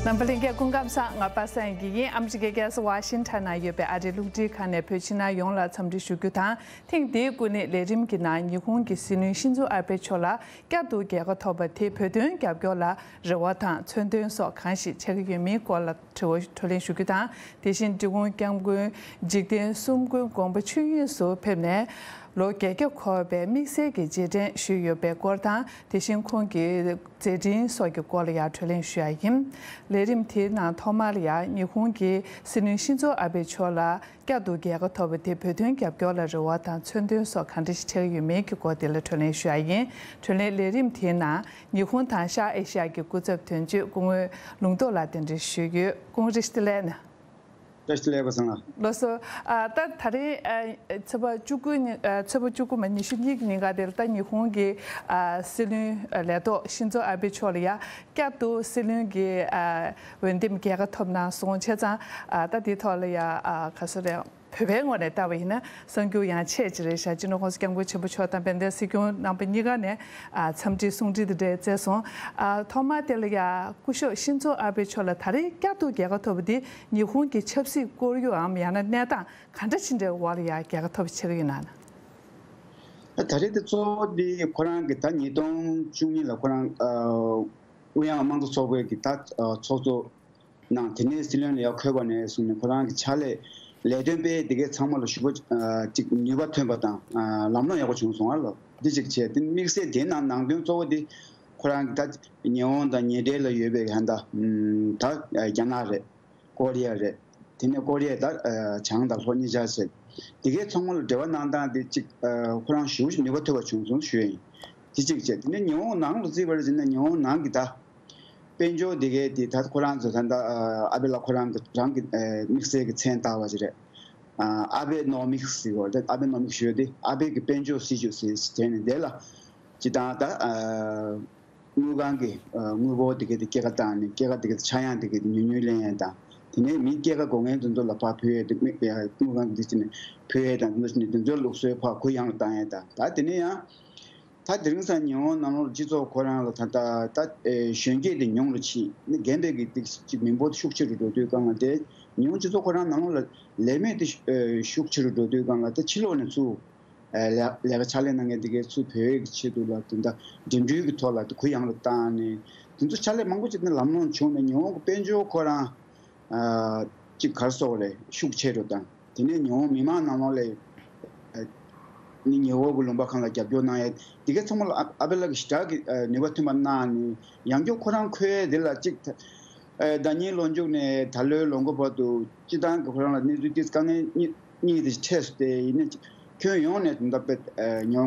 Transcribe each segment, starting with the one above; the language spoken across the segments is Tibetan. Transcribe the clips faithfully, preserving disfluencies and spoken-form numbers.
རྣམ་པ་ལྷན་རྒྱས་སྐུ་ཁམས་བཟང་། ང་པ་སངས་དགེ་རྒན། ཨ་མི་རི་ཀའི་རྒྱལ་ས་ཝ་ཤིང་ཊོན་ན་ཡོད་པའི་ཨ་རིའི་རླུང་འཕྲིན་ཁང་ནས་བོད་ཕྱི་ནང་ཡོངས་ལ་འཚམས་འདྲི་ཞུ་རྒྱུ་དང་། ཐེངས་འདིའི་སྐུ་ཉིད་ལས་རིམ་གྱི་ནང་ཉི་ཧོང་གི་སྲིད་བློན་ཤིན་ཛོ་ཨ་བྷེ་མཆོག་ལ་བསྐྱར་དུ་རྒྱལ་ཁ་ཐོབ་པ་དེ་བོད་དོན་རྒྱབ་སྐྱོར་ལ་རེ་བ་དང་མཚོན་དོན་སོགས་གང་ཞིག་ཆགས་ཀྱི་ཡོད་མེད་སྐོར་ལ་དྲི་བ་དྲིས་ལན་ཞུ་རྒྱུ་དང་། དེ་བཞིན་འབྲི་གུང་སྐྱབས་མགོན་འཇིག་རྟེན་གསུམ་མགོན་དགོངས་པ་ཆོས་དབྱིངས་སུ་ཕེབས་ནས་ལོ་བརྒྱད་བརྒྱ་འཁོར་བའི་དམིགས་བསལ་གྱི་རྗེས་དྲན་ཞུས་ཡོད་པའི་སྐོར་དང་། དེ་བཞིན་ཁོང་གི་མཛད་འཕྲིན་སོགས་ཀྱི་སྐོར་ལ་ཡང་དྲིས་ལན་ཞུ་ཡ་ཡིན། ལས་རིམ་དེའི་ནང་ཐོག་མར་ཡང་ཉི་ཧོང་གི་སྲིད་བློན་ཤིན་ཛོ་ཨ་བྷེ་མཆོག་ལ་བསྐྱར་དུ་རྒྱལ་ཁ་ཐོབ་པ་དེ་བོད་དོན་རྒྱབ་སྐྱོར་ལ་རེ་བ་དང་མཚོན་དོན་སོགས་གང་འདྲ་ཞིག་ཆགས་ཀྱི་ཡོད་མེད་ཀྱི་སྐོར་དེ་ལ་དྲིས་ལན་ཞུ་ཡ་ཡིན། དྲིས་ལན་ལས་རིམ་དེའི་ནང་ཉི་ཧོང་དང་ཤར་ཨེ་ཤི་ཡ་གི་སྐུ་ཚབ་དོན་གཅོད་སྐུ་ངོ་ལུང་རྟོགས་ལགས་གདན་འདྲེན་ཞུས་ཡོད། སྐུ་ངོ་བཀྲ་ཤིས་བདེ་ལེགས། བཀྲ་ཤིས་བདེ་ལེགས་པ་སངས་ལགས། ལགས་སོ། ཨ་ད་ད་རེས་ཨ་ཚེས་པ་བཅུ་དགུ་ཉིན་ཨ་ཚེས་པ་བཅུ་དགུ་མ་ཉི་ཤུ་གཉིས་ཀྱི་ཉིན་ཀ་དེར་ད་ཉི་ཧོང་གི་ཨ་སྲིད་བློན་ཨ་ལས་ཐོག་ཤིན་ཛོ་ཨ་བྷེ་མཆོག་ལ་ཡ་བསྐྱར་དུ་སྲིད་བློན་གྱི་ཨ་འོས་འདེམས་རྒྱལ་ཁ་ཐོབ་གནང་སོང་། བྱས་ཙང་ཨ་ད་དེའི་ཐོག་ལ་ཡ་ཨ་ག་ཚོད་རེད། བོད་པའི་ངོས་ནས་བལྟ་བ་ཡིན་ན་གསར་འགྱུར་ཡང་ཆེ་ཅིག་རེད་ཤག་སྤྱི་ནོར་༸གོང་ས་༸སྐྱབས་མགོན་ཆེན་པོ་མཆོག་དང་དཔལ་ལྡན་སྲིད་སྐྱོང་རྣམ་པ་གཉིས་ཀ་ནས་ཨ་འཚམས་འདྲི་གསུང་འཕྲིན་དེ་འདྲ་བསྩལ་སོང་། ཨ་ཐོག་མར་དེ་ལ་ཡ་སྐུ་ཞབས་ཤིན་ཛོ་ཨ་བྷེ་མཆོག་ལ་ད་རེས་བསྐྱར་དུ་རྒྱལ་ཁ་ཐོབ་པ་འདི་ཉི་ཧོང་གི་ཆབ་སྲིད་ཁོར་ཡུག་འམ་ཡང་ན་གནས་སྟངས་ག་འདྲ་ཅིག་འདྲའི་འོག་ལ་ཡ་རྒྱལ་ཁ་ཐོབ་པ་ཆགས་ཀྱི་ཡོད་ན། ད་རེས་དེ་གཙོ་བོ་དེ་ཁོ་རང་གི་ད་ཉིས་སྟོང་བཅུ་གཉིས་ལ་ཁོ་རང་ཨ་ཨུ་ཡོན་དམངས་གཙོ་ཚོགས་པའི་གི་ད་ཨ་ཚོགས་གཙོ་གནང་། དེ་ནས་སྲིད་བློན་ལ་ཡར་འཁོད་པ་ནས་བཟུང་ནས་ཁོ་རང་གི་ཕྱག་ལས་ལས་དོན་སྤེལ་དེ་གའི་ཚང་མ་ལ་ཞུ་བ་ཨ་ཅིག་ནུས་པ་ཐོན་པ་དང་ཨ་ལམ་ལྷོང་ཡག་པོ་བྱུང་སོང་བ་ལ། འདི་ཅིག་བྱས། དེ་དམིགས་བསལ་དེའི་ནང་ནང་དོན་གཙོ་བོ་དེ་ཁོ་རང་གི་ད་ཉི་ཧོང་དང་ཉེ་འབྲེལ་ལ་ཡོད་པའི་ཧན་ད་ད་རྒྱ་ནག་རེད། ཀོ་རི་ཡ་རེད། དེ་ནས་ཀོ་རི་ཡ་ད་ཨ་བྱང་དང་ལྷོ་གཉིས་ཆར་བྱས། དེ་གའི་ཚང་མ་ལ་འབྲེལ་བ་གནང་སྟངས་དེ་གཅིག་ཨ་ཁོ་རང་ཞེ་པོ་ཅིག་ནུས་པ་ཐོན་པ་བྱུང་སོང་ཞུ་ཡ་ཡིན། དེ་གཅིག་བྱས། དེ་ནས་ཉི་ཧོང་ནང་ལ་བརྩིས་པར་བྱས་ན་ཉི་ཧོང་ནང་གི་ད་དཔལ་འབྱོར་དེ་གའི་དེ་ད་ཁོ་རང་ཚོ་ད་ལྟ་ཨ་ཨ་བེ་ལགས་ཁོ་རང་གི་རང་གི་ཨ་དམིགས་བསལ་གྱི་མཚན་བཏགས་པ་ཅིག་རེད། ཨ་ཨ་བེ་ནོ་མིག་སི་ཟེར་བ་རེད། ཨ་བེ་ནོ་མིག་སི་ཞུ་ཡ་དེ་ཨ་བེ་གི་དཔལ་འབྱོར་སྲིད་ཇུས་ཟེར་བྱས་ནས་དེ་ལ་སྤྱི་བཏང་ད་ཨ། དངུལ་ཁང་གི་ཨ་དངུལ་འབོར་དེ་གའི་དེ་སྐྱེད་ཀ་བཏང་ནས་སྐྱེད་ཀ་དེ་གའི་དེ་ཆག་ཡང་དེ་གའི་དེ་ཉུང་ཉུང་ལེན་ཡ་དང་། དེ་ནས་མི་སྐྱེད་ཀ་དགོས་མཁན་དེ་ཚོ་ལ་ཕར་ཕུལ་ཡ་དེ་མི་ཨ་དངུལ་ཁང་གི་དེ་ཕྱིན་ནས་ཕུལ་ཡ་དང་། དེ་ཚོ་ཕྱིན་ནས་དེ་ཚོའི་ལུགས་སྲོལ་ཕར་གུ་ཡངས་ལ་བཏང་ཡ་དང་། ད་དེ་ནས་ཡང་ད་དེ་རིང་སང་ཉི་ཧོང་ནང་ལོགས་སྤྱི་ཚོགས་ཁོ་རང་ལ་ད་ད་ད་ཨེ་གཞོན་སྐྱེས་དེ་ཉུང་རུ་ཕྱིན་ནས་རྒན་པའི་གི་དེ་ཅིག་མི་འབོར་ཤུགས་ཆེ་རུ་འགྲོ་དུས་སྒང་ལ། དེ་ཉི་ཧོང་སྤྱི་ཚོགས་ཁོ་རང་ནང་ལོགས་ལ་ལས་མེད་དེ་ཨེ་ཤུགས་ཆེ་རུ་འགྲོ་དུས་སྒང་ལ། དེ་ཕྱི་ལོགས་ནས་ཚུར། ཨ་ལས་ལས་ཀ་ཕྱག་ལས་གནང་མཁན་དེ་གའི་ཚུར་བོད་ཀྱི་ཆེད་དུ་ལ་དེ་འདྲ་འགྲིམ་འགྲུལ་གྱི་ཐོག་ལ་དེ་གུ་ཡངས་རུ་བཏང་ནས། དེ་ཚོ་ཕྱག་ལས་མང་པོ་ཅིག་ནས་ལམ་ལྷོང་བྱུང་ནས་ཉི་ཧོང་གི་དཔལ་འབྱོར་ཁོ་རང་ཨ་ཅིག་ག་རེ་ཟེར་དགོས་རེད། ཤུགས་ཆེ་རུ་བཏང་། དེ་ནས་ཉི་ཧོང་མི་མང་ནང་ལོགས་ལ་ཨ་ནི་ཉི་ཧོང་གི་ལུང་པ་ཁག་ལ་རྒྱབ་སྐྱོར་གནང་ཡས་དེ་གའི་ཚང་མ་ལ་ཨ་ཨ་བེ་ལགས་ཀྱིས་ཞེ་དྲག་གི་ཨ་ནུས་པ་ཐོན་པ་གནང་ནས། ཡང་བསྐྱར་ཁོ་རང་འཁོད་ཡས་དེ་ལ་ཅིག་ཨ་ཟླ་ཉིན་ལོ་མཇུག་ནས་ད་ལོའི་ལོ་འགོ་བར་དུ་སྤྱི་བཏང་གི་ཁོ་རང་ལ་གནས་ཚུལ་ཏོག་ཙམ་དཀའ་ངལ་གཉིས་གཉིས་དེ་འཕྲད་སོང་སྟེ། ཡིན་ནའི་ཁྱོན་ཡོངས་ནས་དེ་འདྲ་དཔེ་ཨ་ཉོ་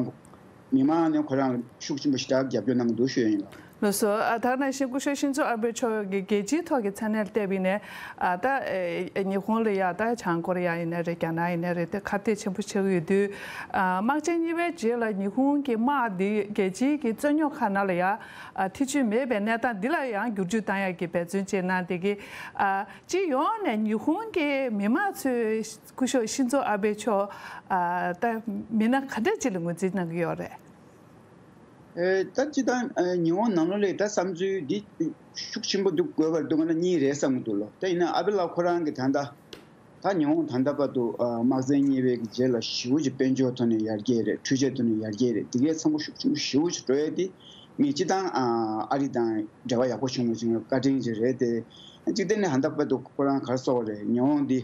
མི་མང་ནས་ཁོ་རང་ལ་ཤུགས་ཆེན་པོ་ཞེ་དྲག་རྒྱབ་སྐྱོར་གནང་གི་འདུག་ཞུ་ཡ་ཡིན་ལགས། ལགས་སོ། ཨ་ད་ནང་བཞིན་སྐུ་ཞབས་ཤིན་ཛོ་ཨ་བྷེ་མཆོག་གིས་རྒྱལ་སྤྱིའི་ཐོག་གི་མཚན་གནས་ལ་བལྟས་པ་ཡིན་ན། ཨ་ད་ཨེ་ཉི་ཧོང་ལ་ཡ་ད་བྱང་ཀོ་རི་ཡ་ཡིན་ན་རེད། རྒྱ་ནག་ཡིན་ན་རེད། དེ་ཁ་གཏད་ཆེན་པོ་ཆགས་ཀྱི་ཡོད་དུས། ཨ་དམག་ཆེན་གཉིས་པའི་རྗེས་ལ་ཉི་ཧོང་གི་དམག་འདི་རྒྱལ་སྤྱིའི་གི་རྩོད་རྙོག་ཁག་ནང་ལ་ཡ་ཨ་ཐེ་བྱུས་མེད་པའི་གནས་སྟངས་འདི་ལ་ཡང་བསྒྱུར་བཅོས་བཏང་ཡ་གི་འབད་བརྩོན་བྱས་གནང་། དེ་གི་ཨ་སྤྱི་ཡོངས་ནས་ཉི་ཧོང་གི་མི་མང་ཚོས་སྐུ་ཞབས་ཤིན་ཛོ་ཨ་བྷེ་མཆོག་ཨ་ད་མི་སྣ་ག་འདྲ་ཅིག་ལ་ངོས་འཛིན་གནང་གི་ཡོད་རེད། ཨེ་ད་སྤྱི་བཏང་ཨེ་ཉི་ཧོང་ནང་ལོགས་ལ་ད་བསམ་ཚུལ་འདི་ཤུགས་ཆེན་པོ་འདུག་དགོས་པར་འདུག་ན་གཉིས་རེད་བསམ་གྱི་འདུག་ལོ། ད་ཡིན་ན་ཨ་བེ་ལགས་ཁོ་རང་གིས་ད་ལྟ་ད་ཉི་ཧོང་ད་ལྟ་བར་དུ་ཨ་དམག་ཆེན་གཉིས་པའི་གི་རྗེས་ལ་ཞེ་པོ་ཅིག་དཔལ་འབྱོར་ཐོག་ནས་ཡར་རྒྱས་རེད། འཕྲུལ་ཆས་ཐོག་ནས་ཡར་རྒྱས་རེད། དེ་གའི་ཚང་མ་ཤུགས་ཆེན་པོ་ཞེ་པོ་ཅིག་འགྲོ་ཡས་དེ་མི་སྤྱི་བཏང་ཨ་ཨ་རི་དང་འབྲེལ་བ་ཡག་པོ་བྱུང་བ་ཅིག་བཀའ་དྲིན་ཅིག་རེད་དེ། གཅིག་དེ་ནས་ད་ལྟ་བར་དུ་ཁོ་རང་ག་རེ་ཟེར་དགོས་རེད། ཉི་ཧོང་འདི་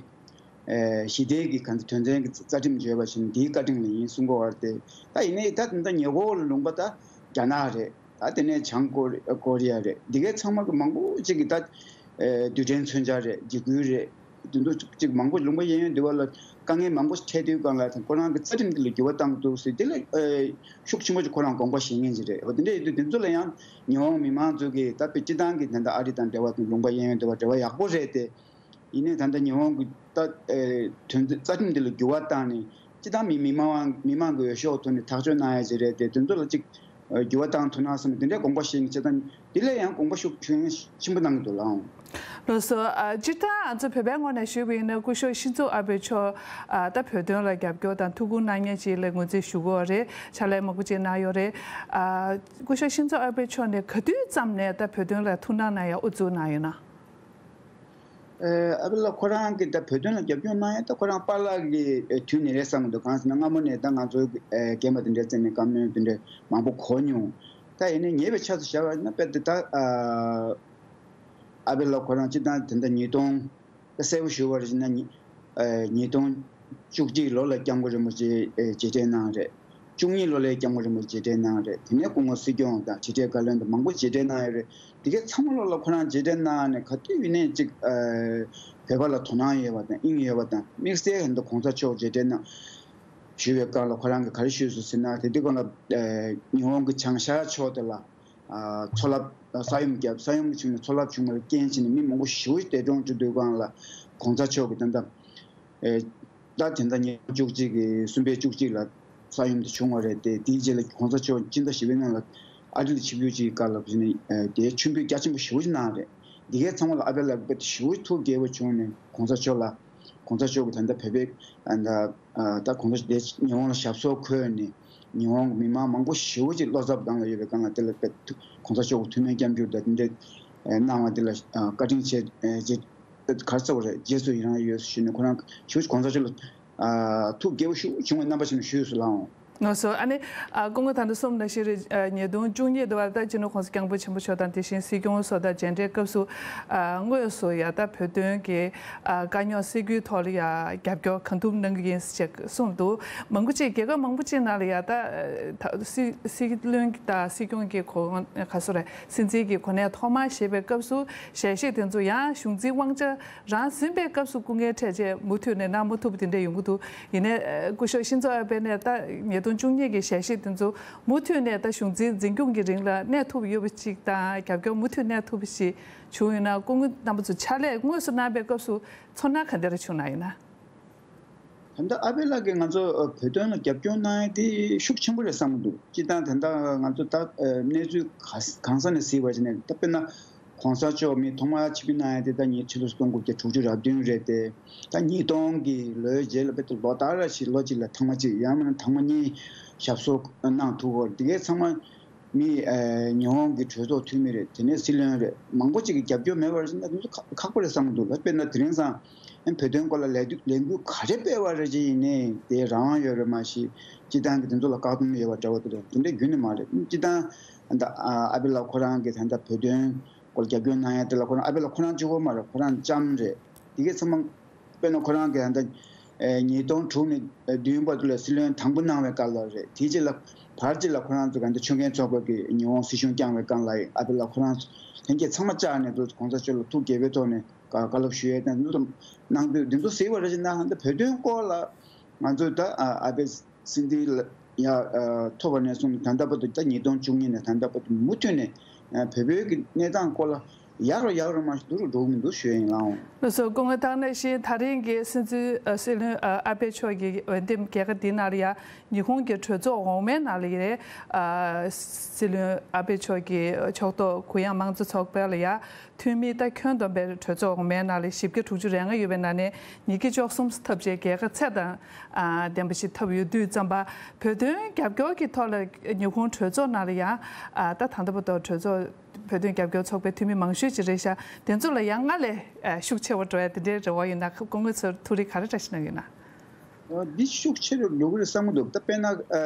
ཨེ་ཞི་བདེ་གི་ག་ཚོད་དོན་ཚན་གྱི་རྩ་ཁྲིམས་བརྗོད་པ་བཞིན་འདིའི་བཀའ་དྲིན་ལ་ཡིན་གསུང་གི་ཡོད་རེད་དེ། ད་ཡིན་ནའི་ད་ད་ལྟ་ཉེ་འཁོར་ལུང་པ་ད་རྒྱ་ནག་རེད། ད་དེ་ནས་བྱང་ཀོ་རི་ཀོ་རི་ཡ་རེད། འདི་གའི་ཚང་མ་གི་མང་པོ་ཅིག་གི་ད་ཨེ་རྡུལ་ཕྲན་མཚོན་ཆ་རེད། འཇིགས་སྐུལ་རེད། དེ་ཚོ་ཅིག་མང་པོ་ལུང་པ་གཡས་གཡོན་འདི་བ་ལ་དཀའ་ངལ་མང་པོ་འཕྲད་དུས་སྒང་ལ་ཁོ་རང་གི་རྩ་ཁྲིམས་འདི་ལ་འགྱུར་བ་བཏང་འདུག་ཟེར། འདི་ལ་ཨེ་ཤུགས་ཆེན་པོ་ཅིག་ཁོ་རང་དགོངས་པ་བཞེས་མཁན་ཅིག་རེད། འོ་དེ་འདྲ་ཡིན་དུས་དེ་ཚོ་ལ་ཡང་ཉི་ཧོང་མི་མང་ཚོ་གིས་ད་དཔེ་སྤྱི་བཏང་གི་ད་ལྟ་ཨ་རི་དང་འབྲེལ་བ་དང་ལུང་པ་གཡས་གཡོན་འདི་བ་འབྲེལ་བ་ཡག་པོ་རེད་དེ། ཡིན་ནའི་ད་ལྟ་ཉི་ཧོང་གི་ད་ཨེ་དོན་རྩ་ཁྲིམས་འདི་ལ་འགྱུར་བ་བཏང་ནས་སྤྱི་བཏང་མི་མི་མང་མི་མང་གི་འོས་ཤོག་ཐོག་ནས་ཐག་གཅོད་གནང་ཡ་ཅིག་རེད་དེ། དེ་ཚོ་ལ་ཅིག་ཨེ་འགྱུར་བ་བཏང་ཐུབ་ན་བསམ་ནས་དེ་འདྲའི་དགོངས་པ་བཞེས་ནས་བྱས་ཙང་། དེ་ལས་ཡང་དགོངས་པ་ཤུགས་ཆེན་ཆེན་པོ་གནང་གི་འདུག་ལགས། ལགས་སོ། ཨ་སྤྱིར་བཏང་ང་ཚོ་བོད་པའི་ངོས་ནས་ཞུས་པ་ཡིན་ན་སྐུ་ཞབས་ཤིན་ཛོ་ཨ་བྷེ་མཆོག་ཨ་ད་བོད་དོན་ལ་རྒྱབ་སྐྱོར་དང་ཐུགས་ཁུར་གནང་མཁན་ཅིག་ལ་ངོས་འཛིན་ཞུ་གི་ཡོད་རེད། ཕྱག་ལས་མང་པོ་ཅིག་གནང་ཡོད་རེད། ཨ་སྐུ་ཞབས་ཤིན་ཛོ་ཨ་བྷེ་མཆོག་ནས་ག་དུས་ཙམ་ནས་ད་བོད་དོན་ལ་ཐུགས་སྣང་གནང་ཡ་དབུ་འཛུགས་གནང་ཡོད་ན། ཨ་བི་ལགས་ཁོ་རང་གིས་ད་བོད་དོན་ལ་རྒྱབ་སྐྱོར་གནང་ཡ་ད་ཁོ་རང་པཱ་ལགས་ཀྱི་དུས་ནས་རེད་བསམ་གྱི་འདུག་གང་ཟེར་ན་སྔ་མོ་ནས་ད་ང་ཚོའི་རྒན་པ་དེ་འདྲའི་རྩ་ནས་བཀའ་མོལ་དེ་འདྲ་མང་པོ་གོ་མྱོང་། ད་ཡིན་ནའི་ཉེ་བའི་ཆར་དུ་བཞག་པ་ཡིན་ན་དཔེ་དེ་ད་ཨ་བི་ལགས་ཁོ་རང་སྤྱིར་བཏང་དེ་འདྲ་ཉིས་སྟོང་། གསལ་པོ་ཞུ་བ་རེད་ན་ཉི་ཨ་ཉིས་སྟོང་བཅུ་གཅིག་ལོ་ལ་སྐྱབས་མགོན་རིན་པོ་ཆེ་ཨེ་མཇལ་འཕྲད་གནང་རེད། བཅུ་གཉིས་ལོ་ལའི་སྐྱབས་མགོན་རིན་པོ་ཆེ་མཇལ་འཕྲད་གནང་རེད། དེ་ནས་སྐུ་ངོ་སྲིད་སྐྱོང་དང་མཇལ་འཕྲད་བཀའ་བློན་དང་མང་པོ་མཇལ་འཕྲད་གནང་ཡོད་རེད། དེ་གའི་ཚང་མ་ལོ་ལ་ཁོ་རང་མཇལ་འཕྲད་གནང་ནས་ག་དུས་ཡིན་ནའི་ཅིག་ཨ་བོད་པ་ལ་དོ་སྣང་ཡོད་པ་དང་དབྱིངས་ཡོད་པ་དང་དམིགས་བསལ་ཧན་དུ་གོང་ས་མཆོག་མཇལ་འཕྲད་གནང་ཞུས་པའི་སྐབས་ལ་ཁོ་རང་གིས་ག་རེ་ཞུས་སོང་ཟེར་ན་དེ་དུས་སྒང་ལ་ཨ་ཉི་ཧོང་གི་བྱང་ཤར་ཕྱོགས་དེ་ལ། ཨ་མཚོ་རླབས་ས་ཡོམ་བརྒྱབ། ས་ཡོམ་གྱི་བྱུང་ནས་མཚོ་རླབས་བྱུང་བར་རྐྱེན་བྱས་ནས་མི་མང་པོ་ཞེ་པོ་ཅིག་འདས་གྲོངས་འགྲོ་དུས་སྒང་ལ་གོང་ས་མཆོག་གིས་ད་ལྟ་ཨེ་ད་དེ་འདྲ་ཉིས་སྟོང་བཅུ་གཅིག་གི་གསུམ་པའི་བཅུ་གཅིག་ལ་ས་ཡོམ་དེ་བྱུང་བ་རེད་དེ། དེའི་རྗེས་ལ་གོང་ས་མཆོག་སྤྱི་ཟླ་བཞི་པའི་ནང་ལ་ཨ་རི་ལ་ཆིབས་བསྒྱུར་བྱེད་ཀྱི་སྐབས་ལ་བྱས་ནས་ཨེ་དེའི་མཆོད་འབུལ་རྒྱ་ཆེན་པོ་ཞེ་པོ་ཅིག་གནང་རེད། འདི་གའི་ཚང་མ་ལ་ཨ་བི་ལགས་དཔེ་ཞེ་པོ་ཐུགས་དགྱེས་པོ་བྱུང་ནས་གོང་ས་མཆོག་ལ་གོང་ས་མཆོག་གིས་ད་ལྟ་བོད་པའི་ཨ་ད་ཨ་ད་གོང་ས་དེ་ཉི་ཧོང་ལ་ཞབས་སོར་འཁོད་ནས་ཉི་ཧོང་གི་མི་མང་མང་པོ་ཞེ་པོ་ཅིག་བློ་འཚབ་སྒང་ལ་ཡོད་པའི་སྒང་ལ་དེ་ལ་དཔེ་གོང་ས་མཆོག་གི་ཐུགས་སྨོན་སྐྱབས་འཇུག་དང་དེ་འདྲའི་ཨ་གནང་བ་དེ་ལ་ཨ་བཀའ་དྲིན་ཆེ་ཨ་ཅེས་ག་རེ་ཟེར་དགོས་རེད། རྗེས་སུ་ཡི་རང་ཡོད་ཞུས་ནས་ཁོ་རང་ཞེ་པོ་ཅིག་གོང་ས་མཆོག་ལ་ཨ་ཐུགས་དགྱེས་པོ་ཞེ་པོ་བྱུང་བའི་རྣམ་པ་ཞིག་ནས་ཞུས་སུ་ལའང་། ལགས་སོ། ཨ་ནི་ཨ་སྐུ་ངོ་ད་ལྟ་གསུངས་ནང་བཞིན་རེད། ཨ་ཉིས་སྟོང་བཅུ་གཉིས་དུ་བ་ད་སྤྱི་ནོར་༸གོང་ས་༸སྐྱབས་མགོན་ཆེན་པོ་མཆོག་དང་དེ་བཞིན་སྲིད་སྐྱོང་སོགས་དང་མཇལ་འཕྲད་སྐབས་སུ་ཨ་དངོས་སུ་ཡ་ད་བོད་དོན་གྱི་ཨ་དཀའ་རྙོག་སེལ་རྒྱུའི་ཐོག་ལ་ཡ་རྒྱབ་སྐྱོར་གང་ཐུབ་གནང་གི་ཡིན་ཞེས་གསུངས་འདུག་མང་པོ་ཅིག་རྒྱལ་ཁབ་མང་པོ་ཅིག་ནང་ལ་ཡ་ད་ད་སྲིད་སྲིད་བློན་དང་སྲིད་སྐྱོང་གི་གོ་ག་སོ་རེད། སྲིད་འཛིན་གྱི་གོ་གནས་ཐོག་མར་བཞེས་པའི་སྐབས་སུ་ཞལ་བཞེས་དེ་ཚོ་ཡང་གཞུང་འཛིན་དབང་ཆ་རང་ཟིན་པའི་སྐབས་སུ་སྐུ་ངལ་འཕྲད་རྗེས་མུ་མཐུད་ནས་གནང་མ་ཐུབ་པ་དེ་འདྲ་ཡོང་གི་འདུག་ཡིན་ནའི་ཨ་སྐུ་ཞབས་ཤིན་ཛོ་ཨ་བྷེ་ནས་ད་ཉིས་སྟོང་བཅུ་གཉིས་ཀྱི་ཞལ་བཞེས་དེ་ཚོ་མུ་མཐུད་ནས་ད་གཞུང་འཛིན་འཛིན་སྐྱོང་གི་རིང་ལ་གནས་ཐུབ་ཡོད་པ་ཞིག་དང་རྒྱབ་སྐྱོར་མུ་མཐུད་གནས་ཐུབ་པ་ཞིག་བྱུང་ཡོད་ན་སྐུ་ངོ་རྣམ་པ་ཚོ་ཕྱག་ལས་དངོས་སུ་གནང་པའི་སྐབས་སུ་ཚོར་སྣང་ག་འདྲ་བྱུང་ན་ཡིན་ན། ད་ལྟ་ཨ་བྷེ་ལགས་ཀྱིས་ང་ཚོ་བོད་དོན་ལ་རྒྱབ་སྐྱོར་གནང་ཡ་དེ་ཤུགས་ཆེན་པོ་རེད་བསམ་གྱི་འདུག་སྤྱིར་བཏང་ད་ལྟ་ང་ཚོ་ད་གནས་ཚུལ་ག་གང་ས་ནས་གཟིགས་པ་བྱས་ནས་ད་དཔེར་ན། གོང་ས་མཆོག་མི་ཐོག་མར་ཆིབས་བསྒྱུར་གནང་ཡ་དེ་ད་ཉིས་ཆིག་སྟོང་དགུ་བརྒྱ་དྲུག་ཅུ་རེ་བདུན་རེད་དེ། ད་ཉིས་སྟོང་གི་ལོའི་རྗེས་ལ་དཔེ་ད་ལོ་ལྟར་ར་ཞིག་ལོ་གཅིག་ལ་ཐེངས་མ་གཅིག་ཡང་མིན་ན་ཐེངས་མ་གཉིས་ཞབས་སོར་གནང་ཐུབ་པ་འདི་གའི་ཚང་མ་མི་ཨ་ཉི་ཧོང་གི་གྲོས་ཚོགས་འཐུས་མི་རེད། དེ་ནས་སྲིད་བློན་རེད། མང་པོ་ཅིག་གིས་རྒྱབ་སྐྱོར་མེད་པ་རེད་ཟེར་ན་དེ་ཚོ་ཁག་ཁག་པོ་རེད་བསམ་གྱི་འདུག་ད་དཔེར་ན་དེ་རིང་སང་ཨ་བོད་དོན་སྐོར་ལ་ལས་དུས་ལས་འགུལ་ག་རེ་སྤེལ་བ་རེད་ཅེས་ཡིན་ནའི་དེ་རང་དབང་ཡོད་རེད་མ་གཞི་སྤྱིར་བཏང་གི་དེ་ཚོ་ལ་བཀག་སྡོམ་ཡོད་པ་འདྲ་བོ་དེ་རེད། དེ་འདྲ་རྒྱུན་ནས་མ་རེད། སྤྱིར་བཏང་ད་ཨ་བྷེ་ལགས་ཁོ་རང་གིས་ད་ལྟ་བོད་དོན་སྐོར་རྒྱབ་སྐྱོར་གནང་ཡ་དེ་ལ་ཁོ་རང་ཨ་བྷེ་ལགས་ཁོ་རང་གཅིག་པོ་མ་རེད། ཁོ་རང་ལྕམ་རེད། དེ་གའི་ཚང་མ་དཔེར་ན་ཁོ་རང་གིས་ད་ལྟ་ཨེ་ཉིས་སྟོང་དྲུག་ནས་བདུན་བར་དུ་ལ་སྲིད་བློན་དང་པོ་གནང་བའི་སྐབས་ལ་རེད། དེའི་རྗེས་ལ་བར་གཅིག་ལ་ཁོ་རང་ཚོ་ག་འདི་ཆོས་མཁན་ཚོགས་པ་གིས་ཉི་ཧོང་སྲིད་གཞུང་བསྐྱངས་པའི་སྐབས་ལ་ཨ་བྷེ་ལགས་ཁོ་རང་ཚོ་ལྷན་རྒྱས་ཚང་མ་བཅར་ནས་དུ་གོང་ས་མཆོག་ལ་ཐུགས་དགྱེས་པའི་ཐོག་ནས་བཀའ་སློབ་ཞུ་ཡས་དང་འདི་ཚོ་གནང་དུས་འདི་ཚོ་གཟིགས་པ་རེད་ཅེ་ན་ད་བོད་དོན་སྐོར་ལ་ང་ཚོས་ད་ཨ་བྷེ་སྲིད་འཛིན་ལ་ཡ་ཨ་ཐོབ་པ་ནས་བཟུང་ད་ལྟ་བར་དུ་ད་ཉིས་སྟོང་བཅུ་གཉིས་ནས་ད་ལྟ་བར་དུ་མུ་མཐུད་ནས་ཨ་བོད་བོད་ཀྱི་གནས་སྟངས་སྐོར་ལ་ཡག་རུ་ཡག་རུ་མ་ཞིག་འགྲོ་གི་འདུག་ཞུ་ཡ་ཡིན་ལགས། ལགས་སོ། སྐུ་ངོ་ད་ག་ནང་བཞིན་ད་རིང་གི་སྲིད་འཛིན་ཨ་སྲིད་བློན་ཨ་ཨ་པད་མཆོག་གི་འོས་འདེམས་རྒྱལ་ཁ་འདི་ནང་ལ་ཡ་ཉི་ཧོང་གི་གྲོས་ཚོགས་འོག་མའི་ནང་ལ་ཡ་ཨ་སྲིད་བློན་ཨ་པད་མཆོག་གི་ཕྱོགས་གཏོགས་གུ་ཡངས་དམངས་གཙོ་ཚོགས་པ་ལ་ཡ། འཐུས་མི་ད་ཁྱོན་བསྡོམས་པའི་གྲོས་ཚོགས་འོག་མའི་ནང་ལ་བཞི་བརྒྱ་དྲུག་ཅུ་རེ་ལྔ་ཡོད་པའི་ནང་ནས་ཉིས་བརྒྱ་བཅུ་གསུམ་ཐོབ་རྗེས་རྒྱལ་ཁ་ཚད་དང་ཨ་ལྡན་པ་ཞིག་ཐོབ་ཡོད་དུས་ཙམ་པ་བོད་དོན་རྒྱབ་སྐྱོར་གྱི་ཐོག་ལ་ཉི་ཧོང་གྲོས་ཚོགས་ནང་ལ་ཡང་ཨ་ད་ད་ལྟ་བར་དུ་གྲོས་ཚོགས་བོད་དོན་རྒྱབ་སྐྱོར་ཚོགས་པའི་འཐུས་མི་མང་ཤོས་ཅིག་རེད་ཤག་དེ་ཚོ་ལ་ཡང་སྔར་ལས་ཨ་ཤུགས་ཆེ་བ་འགྲོ་ཡ་དེ་འདྲའི་རེ་བ་ཡོད་ན་སྐུ་ངོ་ཚོར་ཐུགས་རེ་ག་རེ་བཀྲ་ཤིས་གནང་ཡོད་ན། འདི་ཤུགས་ཆེ་རུ་འགྲོ་གི་རེད་བསམ་གྱི་འདུག་ད་དཔེར་ན་ཨ་ད་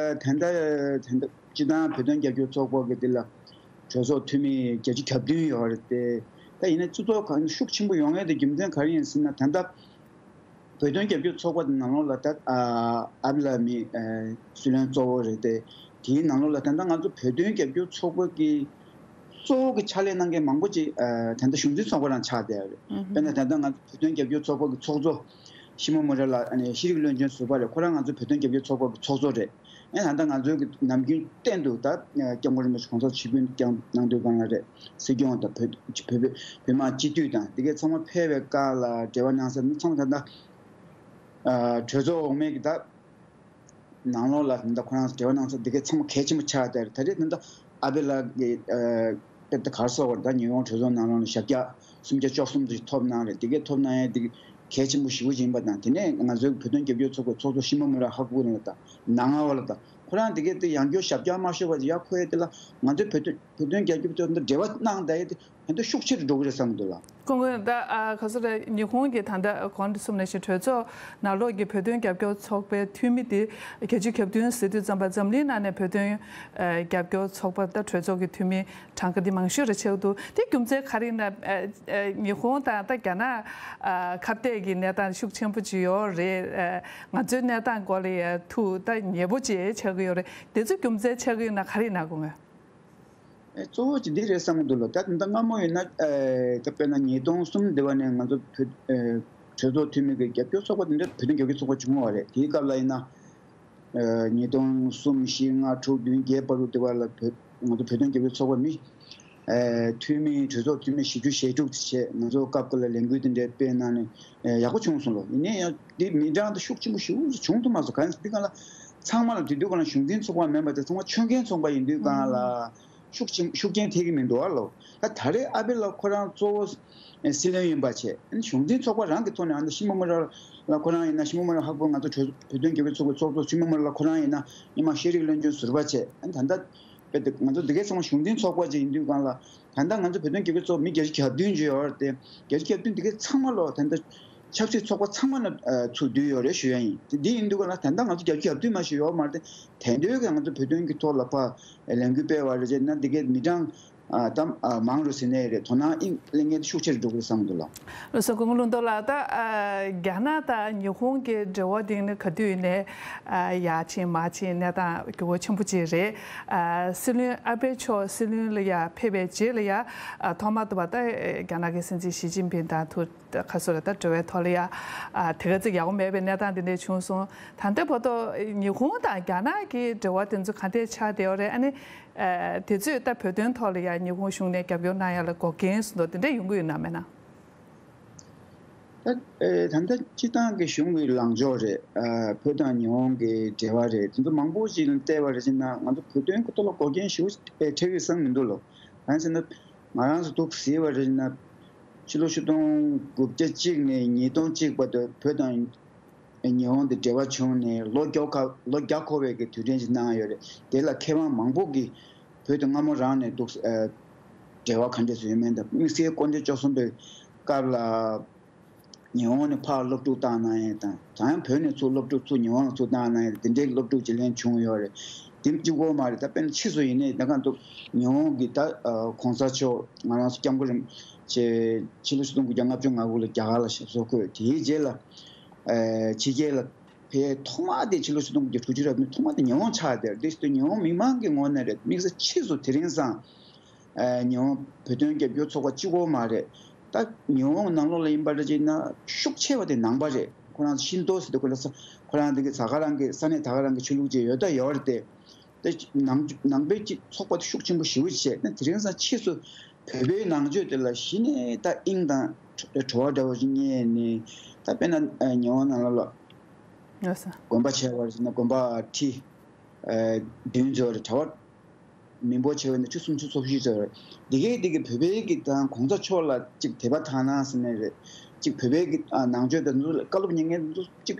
ལྟ་ད་ལྟ། སྤྱིར་བཏང་བོད་དོན་རྒྱབ་སྐྱོར་ཚོགས་པ་གི་དེ་ལ་གྲོས་ཚོགས་འཐུས་མི་བརྒྱད་ཅུ་གྱ་བདུན་ཡོད་རེད་དེ། ད་ཡིན་ན་སྤྱི་ཚོགས་གང་ཤུགས་ཆེན་པོ་ཡོང་ཡས་དེ་རྒྱུ་མཚན་ག་རེ་ཡིན་ཟེར་ན་ད་ལྟ་བོད་དོན་རྒྱབ་སྐྱོར་ཚོགས་པ་དེ་ནང་ལོགས་ལ་ད་ཨ་ཨ་བྷེ་ལགས་མི་ཨ་སྲིད་བློན་གཙོ་བོ་རེད་དེ། དེའི་ནང་ལོགས་ལ་ད་ལྟ་ང་ཚོ་བོད་དོན་རྒྱབ་སྐྱོར་ཚོགས་པ་གི་གཙོ་བོ་གི་ཕྱག་ལས་གནང་མཁན་མང་པོ་ཅིག་ཨ་ད་ལྟ་གཞུང་འཛིན་ཚོགས་པ་རང་ཆགས་བསྡད་ཡོད་རེད། དཔེར་ན་ད་ལྟ་ང་ཚོ་བོད་དོན་རྒྱབ་སྐྱོར་ཚོགས་པ་གི་ཚོགས་གཙོ་ཤི་མོ་མུ་ར་ལགས་ཨ་ནི་ཤེས་རིག་བློན་ཆེན་ཟུར་པ་རེད། ཁོ་རང་ང་ཚོ་བོད་དོན་རྒྱབ་སྐྱོར་ཚོགས་པ་གི་ཚོགས་གཙོ་རེད། ཨེ་ད་ལྟ་ང་ཚོའི་གི་ནམ་རྒྱུན་གཏན་དུ་ད་སྐྱབས་མགོན་རིན་པོ་ཆེ་གོང་ས་ཆིབས་བསྒྱུར་བསྐྱངས་གནང་དུས་སྒང་ལ་རེད། སྲིད་སྐྱོང་དང་བོད་བོད་བོད་མང་སྤྱི་འཐུས་དང་དེ་གའི་ཚང་མ་ཕེབས་པའི་སྐབས་ལ་འབྲེལ་བ་གནང་ས་ནི་ཚང་མ་ད་ལྟ་ཨ་གྲོས་ཚོགས་འོག་མའི་གི་ད་ནང་ལོགས་ལ་ད་ལྟ་ཁོ་རང་འབྲེལ་བ་གནང་ས་དེ་གའི་ཚང་མ་གལ་ཆེན་པོ་ཆགས་བསྡད་རེད། ད་རེས་ད་ལྟ་ཨ་བྷེ་ལགས་ཀྱི་ཨ་དཔེ་ད་ག་རེ་ཟེར་དགོས་རེད། ད་ཉི་ཧོང་གྲོས་ཚོགས་ནང་ལོགས་ལ་ཞབས་བཀྱག་སུམ་བརྒྱ་བཅུ་གསུམ་དེ་ཐོབ་གནང་རེད། དེ་གའི་ཐོབ་གནང་ཡས་དེ་གལ་ཆེན་པོ་ཞེ་པོ་ཅིག་ཡིན་པ་དང་། དེ་ནས་ང་ཚོའི་བོད་དོན་རྒྱབ་སྐྱོར་ཚོགས་པའི་ཚོགས་གཙོ་ཤི་མོ་མུ་ར་ཧ་གོ་གི་རེད་ལ་དང་ནང་ང་བ་ལ་དང་ ཁོ་རང་དེ་གས་དེ་ཡང་བསྐྱར་ཞབས་བཀྱག་མ་ཤོར་བ་ཅིག་ཡར་འཁོར་ཡས་དེ་ལ་ང་ཚོའི་བོད་དོན་བོད་དོན་རྒྱབ་སྐྱོར་ཚོ་འདི་འབྲེལ་བ་གནང་བསྡད་ཡས་དེ་ཧན་དུ་ཤུགས་ཆེ་རུ་འགྲོ་གི་རེད་བསམ་གི་འདུག་ལ། སྐུ་ངོ་ད་ཨ་ག་ཚོད་རེད། ཉི་ཧོང་གི་ད་ལྟ་གོང་དུ་གསུངས་ནང་བཞིན་གྲོས་ཚོགས་ནང་ལོགས་ཀྱི་བོད་དོན་རྒྱབ་སྐྱོར་ཚོགས་པའི་འཐུས་མི་དེ་བརྒྱད་ཅུ་གྱ་བདུན་ཟེར་དུས་ཙམ་པ་འཛམ་གླིང་ནང་ནས་བོད་དོན་ཨ་རྒྱབ་སྐྱོར་ཚོགས་པ་ད་གྲོས་ཚོགས་ཀྱི་འཐུས་མི་གྲངས་ཀ་འདི་མང་ཤོས་རེད་ཆགས་འདུག་དེ་རྒྱུ་མཚན་ག་རེ་ཡིན་ན། ཨ་ཨ་ཉི་ཧོང་དང་ད་རྒྱ་ནག་ཨ་ཁ་གཏད་ཀྱི་གནས་སྟངས་ཤུགས་ཆེན་པོ་ཅིག་ཡོད་རེད། ཨ་ང་ཚོའི་གནས་སྟངས་སྐོར་ལ་ཡ་ཐུགས་ད་ཉེ་པོ་ཅིག་ཆགས་ཀྱི་ཡོད་རེད། དེ་ཚོ་རྒྱུ་མཚན་ཆགས་ཀྱི་ཡོད་ན་ག་རེ་ཡིན་ན་སྐུ་ངོ། ཨེ་གཙོ་བོ་ཅིག་འདི་རེད་བསམ་གྱི་འདུག་ལ། ད་ད་སྔ་མོ་ཡིན་ན་ཨེ་ད་དཔེར་ན་ཉིས་སྟོང་གསུམ་འདི་བ་ནས་ང་ཚོ་བོད་ཨེ་གྲོས་ཚོགས་འཐུས་མི་གི་རྒྱབ་སྐྱོར་ཚོགས་པ་འདི་འདྲ་བོད་དོན་རྒྱབ་སྐྱོར་ཚོགས་པ་བྱུང་བ་རེད། དེའི་སྐབས་ལ་ཡིན་ན་ཨེ་ཉིས་སྟོང་གསུམ་བཞི་ལྔ་དྲུག་བདུན་བརྒྱད་བར་དུ་འདི་བ་ལ་བོད་ང་ཚོ་བོད་དོན་རྒྱབ་སྐྱོར་ཚོགས་པ་མི་ཨེ་འཐུས་མི་གྲོས་ཚོགས་འཐུས་མི་བཞི་བཅུ་ཞེ་དྲུག་ཅིག་བྱས། ང་ཚོ་སྐབས་འགའ་ལ་ལས་འགུལ་དེ་འདྲའི་སྤེལ་གནང་ནས་ཨེ་ཡག་པོ་བྱུང་སོང་ལོ། ཡིན་ནའི་ཡང་འདི་མི་གྲངས་དེ་ཤུགས་ཆེན་པོ་ཞེ་པོ་ཅིག་བྱུང་ཐུབ་མ་སོང་། གང་ཡིན་ཟེར་དུས་སྒང་ལ་ཚང་མ་ལ་དེ་དུས་སྒང་ལ་གཞུང་འཛིན་ཚོགས་པ་མིན་པ་དེ་ཚང་མ་ཆོད་མཁན་ཚོགས་པ་ཡིན་དུས་སྒང་ལ་ཤུགས་ཆེན་ཤུགས་རྐྱེན་ཐེབས་ཀྱི་མི་འདུག་ཨ་ལོ། ད་ད་རེས་ཨ་བྷེ་ལ་ཁོ་རང་གཙོ་བོ་སྲིད་བློན་ཡིན་པ་བྱས། གཞུང་འཛིན་ཚོགས་པ་རང་གི་ཐོག་ནས་ཨ་ནི་ཤི་མོ་མོ་ར་ལ་ཁོ་རང་ཡིན་ན། ཤི་མོ་མོ་ར་ཧ་གོ། ང་ཚོ་གྲོས་བོད་དོན་རྒྱབ་སྐྱོར་ཚོགས་པའི་ཚོགས་གཙོ་ཤི་མོ་མོ་ར་ལ་ཁོ་རང་ཡིན་ན་སྔོན་མ་ཤེས་རིག་བློན་ཆེན་ཟུར་པ་བྱས། ཨ་ནི་ད་ལྟ་དཔེ་དེ་ང་ཚོ་འདི་གའི་ཚང་མ་གཞུང་འཛིན་ཚོགས་པ་ཅིག་ཡིན་དུས་སྒང་ལ། ད་ལྟ་ང་ཚོ་བོད་དོན་རྒྱབ་སྐྱོར་ཚོགས་མི་བརྒྱད་ཅུ་གྱ་བདུན་ཅིག་ཡོད་རེད་དེ། བརྒྱད་ཅུ་གྱ་བདུན་འདི་གའི་ཚང་མ་ལོ་ད་ལྟ་ཆབ་སྲིད་ཚོགས་པ་ཚང་མ་ནས་ཨ་ཚུར་བསྡུས་ཡོད་རེད་ཞུ་ཡ་ཡིན། དེ་འདི་ཡིན་དུས་སྒང་ལ་ད་ལྟ་ང་ཚོ་བརྒྱད་ཅུ་གྱ་བདུན་མ་ཞིག་ཡོད་མ་རེད་དེ། དེ་འདྲའི་གི་ང་ཚོ་བོད་དོན་གྱི་ཐོག་ལ་ཕར་ལས་འགུལ་སྤེལ་བ་རེད་བྱས་ན་འདི་གའི་མི་གྲངས་ཨ་ད་ཨ་མང་རུ་ཟིན་ནའི་རེད། དོ་སྣང་དབྱིངས་ལེན་མཁན་དེ་ཤུགས་ཆེ་རུ་འགྲོ་གི་རེད་བསམ་གྱི་འདུག་ལགས། ལགས་སོ། སྐུ་ངོ་ལྷུན་རྡོར་ལགས། ད་ཨ་རྒྱ་ནག་དང་ཉི་ཧོང་གི་འབྲེལ་བ་འདི་ནི་ག་དུས་ནས་ཨ་ཡར་ཕྱིན་མར་ཕྱིན་གནས་སྟངས་འགྱུར་བ་ཆེན་པོ་ཅིག་རེད། ཨ་སྲིད་བློན་ཨ་པེ་མཆོག་སྲིད་བློན་ལ་ཡར་ཕེབས་པའི་རྗེས་ལ་ཡ་ཨ་ཐོག་མར་དུ་བ་ད་རྒྱ་ནག་གི་སྲིད་འཛིན་ཞི་ཅིན་ཕིང་དང་ཐུག་ཁ་སོ་ར་ད་འབྲེལ་བའི་ཐོག་ལ་ཡ་ཨ་དེ་ག་ཚོད་ཡག་པོ་མེད་པའི་གནས་སྟངས་འདི་འདྲ་བྱུང་སོང་། ད་ལྟ་བར་དུ་ཉི་ཧོང་དང་རྒྱ་ནག་གི་འབྲེལ་བ་དེ་ཚོ་ག་འདྲས་ཆགས་བསྡད་ཡོད་རེད། ཨ་ནི་ཨ་དེ་ཚོས་ད་བོད་དོན་ཐོག་ལ་ཡ་ཉི་ཧོང་གཞུང་ནས་རྒྱབ་སྐྱོར་གནང་ཡ་ལ་འགོག་རྐྱེན་བཟོ་འདུག་དེ་འདྲ་ཡོང་གི་ཡོད་ན་མེད་ན། ད་ཨེ་ད་ལྟ་སྤྱི་བཏང་གི་གཞུང་གི་ལངས་ཕྱོགས་རེད། ཨ་བོད་དང་ཉི་ཧོང་གི་འབྲེལ་བ་རེད། དེ་ཚོ་མང་པོ་ཞིག་ལ་བལྟས་པ་རེད་ཅེ་ན་ང་ཚོ་བོད་དོན་གྱི་ཐོག་ལ་འགོག་རྐྱེན་ཞེ་པོ་ཅིག་ཨེ་འཕྲད་ཀྱི་བསམ་མི་འདུག་ལོ། གང་ཡིན་ཟེར་ན་ང་རང་ཚོ་འདུག་གཟིགས་པ་རེད་ན། ཕྱི་ལོ་ཆིག་སྟོང་དགུ་བརྒྱ་གཅིག་ནས་ཉིས་སྟོང་གཅིག་བར་དུ་བོད་དང་ཉི་ཧོང་དེ་འབྲེལ་བ་བྱུང་ནས་ལོ་བརྒྱ་ཁ་ལོ་བརྒྱ་འཁོར་བའི་གི་དུས་དྲན་ཅིག་གནང་ཡོད་རེད། དེ་ལ་མཁས་དབང་མང་པོ་གིས་བོད་དུ་སྔ་མོ་རང་ནས་འདུག་ཨ་འབྲེལ་བ་ག་འདྲས་བཟོས་ཡོད་མེད་དང་། དམིགས་བསལ་སྐུ་ཕྲེང་བཅུ་གསུམ་པའི་སྐབས་ལ་ཉི་ཧོང་ནས་ཕར་སློབ་ཕྲུག་བཏང་གནང་ཡས་དང་། ད་ཡང་བོད་ནས་ཚུར་སློབ་ཕྲུག་ཚུར་ཉི་ཧོང་ལ་ཚུར་བཏང་གནང་ཡས་དེ་འདྲའི་སློབ་ཕྲུག་ཅིག་ལེན་བྱུང་ཡོད་རེད། དེ་གཅིག་པོ་མ་རེད། ད་དཔེར་ན་ཕྱིས་སུ་ཡིན་ནའི་ད་ག་འདུག་ཉི་ཧོང་གི་ད་ཨ་གོང་ས་མཆོག་ང་རང་ཚོ་སྐྱབས་མགོན་རིན་པོ་ཆེ་ཕྱི་ལོ་ཆིག་སྟོང་དགུ་བརྒྱ་ལྔ་བཅུ་ང་དགུ་ལ་རྒྱ་གར་ལ་ཞབས་སོར་འཁོད། དེའི་རྗེས་ལ་ཨ་ཕྱི་རྒྱལ་ལ་ཕེབས་ཐོག་མ་དེ་ཕྱི་ལོ་ཆིག་སྟོང་དགུ་བརྒྱ་དྲུག་ཅུ་རེད། ཐོག་མ་དེ་ཉི་ཧོང་ཆགས་བསྡད་རེད། དེ་ཉི་ཧོང་མི་མང་གི་ངོས་ནས་རེད། དམིགས་བསལ་ཕྱིས་སུ་དེ་རིང་སང་ཨ་ཉི་ཧོང་བོད་དོན་རྒྱབ་སྐྱོར་ཚོགས་པ་གཅིག་པོ་མ་རེད། ད་ཉི་ཧོང་ནང་ལོགས་ལ་ཡིན་པ་རེད་ཅེ་ན་ཤུགས་ཆེ་བ་དེ་ནང་པ་རེད། ཁོ་རང་ཤིན་ཏོ་ཟེར་དུས་ཁོ་ལ་ས་ཁོ་རང་དེ་གི་ས་ག་རང་གི་ས་གནས་ད་ག་རང་གི་ཆོས་ལུགས་ཅིག་ཡོད་ད་ཡོད་རེད་དེ། དེ་ནང་ནང་པའི་ཅིག་ཚོགས་པ་དེ་ཤུགས་ཆེན་པོ་ཞེ་པོ་བྱས་ན། དེ་རིང་སང་ཕྱིས་སུ་བོད་པའི་ནང་ཆོས་དེ་ལ་གཞི་ནས་ད་དབྱིངས་དང་བྲོ་བ་འདྲ་བོ་ཞིག་རྙེད་ནས། ད་དཔེར་ན་ཉི་ཧོང་ནང་ལ་ལ་ལགས་སོ། དགོན་པ་བྱས་པ་རེད་ཟེར་ན་དགོན་པ་ཁྲི་བདུན་ཙམ་རེད། གྲྭ་པ་མི་འབོར་བྱས་པ་ཡིན་ན་ཁྲི་སུམ་ཅུ་སོ་བཞི་ཙམ་རེད། འདི་གའི་འདི་གའི་བོད་པའི་གི་དང་གོང་ས་མཆོག་ལ་ཅིག་དད་པ་དག་སྣང་ཟེར་ནའི་རེད། ཅིག་བོད་པའི་གི་ཨ་ནང་ཆོས་དང་འདི་ཚོ་ལ་བཀའ་སློབ་ཉན་མཁན་འདི་ཚོ་ཅིག་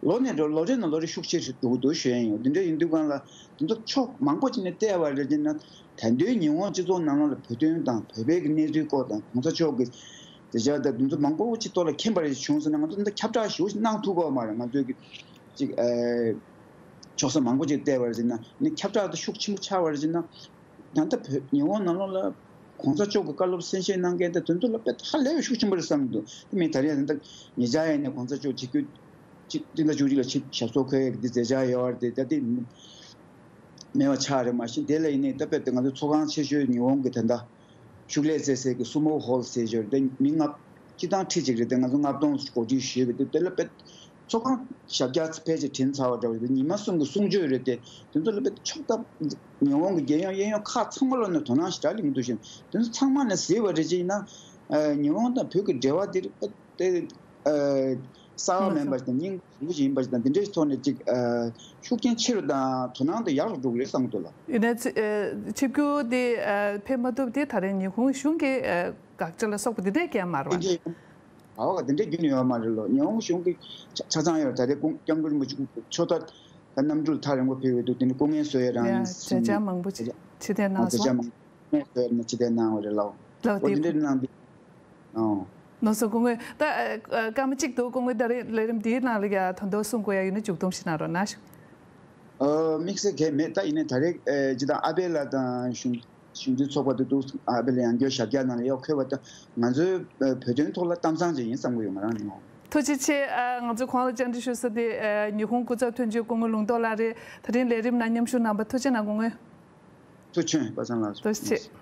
ལོ་ནས་ལོ་ལོ་རེ་ནས་ལོ་རེ་ཤུགས་ཆེ་རུ་འགྲོ་གི་འདུག་ཞུ་ཡ་ཡིན། འདི་འདྲ་ཡིན་དུས་སྒང་ལ་འདི་ཚོ་ཕྱོགས་མང་པོ་ཅིག་ནས་བལྟས་པ་རེད་ཅེ་ན། ད་ལྟའི་ཉི་ཧོང་སྤྱི་ཚོགས་ནང་ལོགས་ལ་བོད་དོན་དང་བོད་པའི་གི་གནས་ཚུལ་སྐོར་དང་གོང་ས་མཆོག་གི་མཛད་འཆར་དང་འདི་ཚོ་མང་པོ་ཅིག་ཐོག་ལ་མཁྱེན་པ་རེ་བྱུང་ཟེར་ན། ང་ཚོ་འདི་ཁྱབ་བསྒྲགས་ཞེ་པོ་ཅིག་གནང་ཐུབ་ཀྱི་ཡོད་མ་རེད། ང་ཚོའི་གི་ཅིག་ཨ་ཕྱོགས་ས་མང་པོ་ཅིག་བལྟས་པ་རེད་ཟེར་ན། ནི་ཁྱབ་བསྒྲགས་དེ་ཤུགས་ཆེན་པོ་ཆགས་པ་རེད་ཟེར་ན། ད་ལྟ་བོད་ཉི་ཧོང་ནང་ལོགས་ལ་གོང་ས་མཆོག་གི་བཀའ་སློབ་གསན་བཞེས་གནང་མཁན་དེ་དེ་ཚོ་ལ་དཔེ་ཧ་ལས་པའི་ཤུགས་ཆེན་པོ་རེད་བསམ་གྱི་འདུག་དེ་མིན་ད་རེས་ད་ལྟ་ཉེ་ཆར་ཡིན་ནའི་གོང་ས་མཆོག་ཆིག་སྟོང་དགུ་བརྒྱ་བཅུ་གཅིག་ལ་ཆིག་ཞབས་སོར་འཁོད་ཡག་འདི་མཛད་འཆར་ཡོད་རེད་དེ། ད་དེ་མེད་པ་ཆགས་རེད། མ་གཞི་དེ་ལ་ཡིན་ནའི་ད་དཔེ་དེ་ང་ཚོ་ཚོགས་ཁང་ཆེ་ཤོས་ཉི་ཧོང་གི་ད་ལྟ་ཤུགས་ལས་རྩེ་སའི་གི་སུ་མོ་ཧོལ་ཟེར་ཞོར་དེ་མི་ལྔ་སྤྱི་བཏང་ཁྲི་གཅིག་རེད་དེ། ང་ཚོ་ལྔ་སྟོང་གོ་སྒྲིག་ཞུས་པ་དེ། དེ་ལ་དཔེ་ཚོགས་ཁང་ཞབས་བཀྱག་ཕལ་ཆེར་བྲིན་ཚར་བ་འདྲ་བ་རེད་དེ། ཉི་མ་གསུམ་གི་གསུང་ཆོས་རེད་དེ། དེ་ཚོ་ལ་དཔེ་ཕྱོགས་མཐའ་ཉི་ཧོང་གི་རྒྱལ་ཡོངས་གཡས་གཡོན་ཁག་ཚང་མ་ལོག་ནས་དོ་སྣང་ཞེ་དྲག་སླེབས་འདུག་ཤིང་། དེ་ཚོ་ཚང་མ་ནས་གཟིགས་པ་རེད་ཅེ་ན། ཨ་ཉི་ཧོང་དང་བོད་ཀྱི་འབྲེལ་བ་དེ་རེད་དཔེ་དེ་ཨ་གསར་པ་མིན་པ་ཞིག་དང་སྙིང་རྗེ་པོ་ཞིག་ཡིན་པ་ཞིག་དང་། འདི་འདྲའི་ཐོག་ནས་ཅིག་ཨ་ཤུགས་རྐྱེན་ཆེ་རུ་དང་དོ་སྣང་དེ་ཡག་རུ་འགྲོ་གི་རེད་བསམ་གྱི་འདུག་ལགས། ཡིན་ནའི་ཆིབས་ཨ་ཆིབས་བསྒྱུར་དེ་ཨ་ཕེབས་མ་ཐུབ་དེ་ད་རེས་ཉི་ཧོང་གཞུང་གི་ཨ་དགག་བྱ་ལ་སོགས་པ་འདི་འདྲའི་སྐྱེལ་མ་རེད་པ། འདི་འདྲའི་ཨ་འདི་འདྲའི་རྒྱུན་ཡོད་མ་རེད་ལོ། ཉི་ཧོང་གཞུང་གི་ཆ་ཆ་ཚང་ཡོད། ད་རེས་སྐུ་སྐྱབས་མགོན་རིན་པོ་ཆེ་མཆོག་ད་ ད་གནམ་གྲུ་ཐག་རིང་པོ་ཕེབས་ཡོད་འདུག་དེ་ནི་སྐུ་ངལ་གསོ་ཡས་རང་ཡིན་ཟེར་ནས། མང་པོ་ཅིག་ཕྱིར་འཐེན་གནང་སོང་། མང་པོ་ངལ་གསོ་ཡས་རང་ཕྱིར་འཐེན་གནང་བ་རེད་ལགས། ལགས་འོ་དེ་འདྲའི་གནང་དུས། ཨོ། ལགས་སོ་སྐུ་ངོ། ད་སྐར་མ་གཅིག་འདུག་སྐུ་ངོ། ད་རེས་ལས་རིམ་འདིའི་ནང་ལ་ཡ་དོན་དག་གསུང་དགོས་ཡ་ཡོད་ན་མཇུག་སྡོམ་ཞིག་གནང་རོགས་གནང་ཞུ། ཨོ་དམིགས་བསལ་གང་ཡང་མེད། ད་ཡིན་ནའི་ད་རེས་ཅི་ད་ཨ་བེ་ལགས་དང་གཞུང་གཞུང་འཛིན་ཚོགས་པ་དེ་འདུག་ཨ་བེ་ལགས་ཡང་བསྐྱར་ཞབས་བཀྱག་ནང་ལ་ཡར་འཁོད་པ་དང་། ང་ཚོའི་བོད་དོན་ཐོག་ལ་གཏམ་བཟང་ཅིག་ཡིན་བསམ་གྱི་ཡོད། ང་རང་ནས། ཐུགས་རྗེ་ཆེ། ང་ཚོ་གོང་ལ་བཅར་འདྲི་ཞུ་ས་དེ་ཉི་ཧོང་སྐུ་ཚབ་དོན་གཅོད་སྐུ་ངོ་ལུང་རྟོགས་ལགས་རེད། ད་རིང་ལས་རིམ་ནང་མཉམ་ཞུགས་གནང་བར་ཐུགས་རྗེ་གནང་སྐུ་ངོ། ཐུགས་རྗེ་ཆེ་པ་སངས་ལགས། ཐུགས་རྗེ་ཆེ།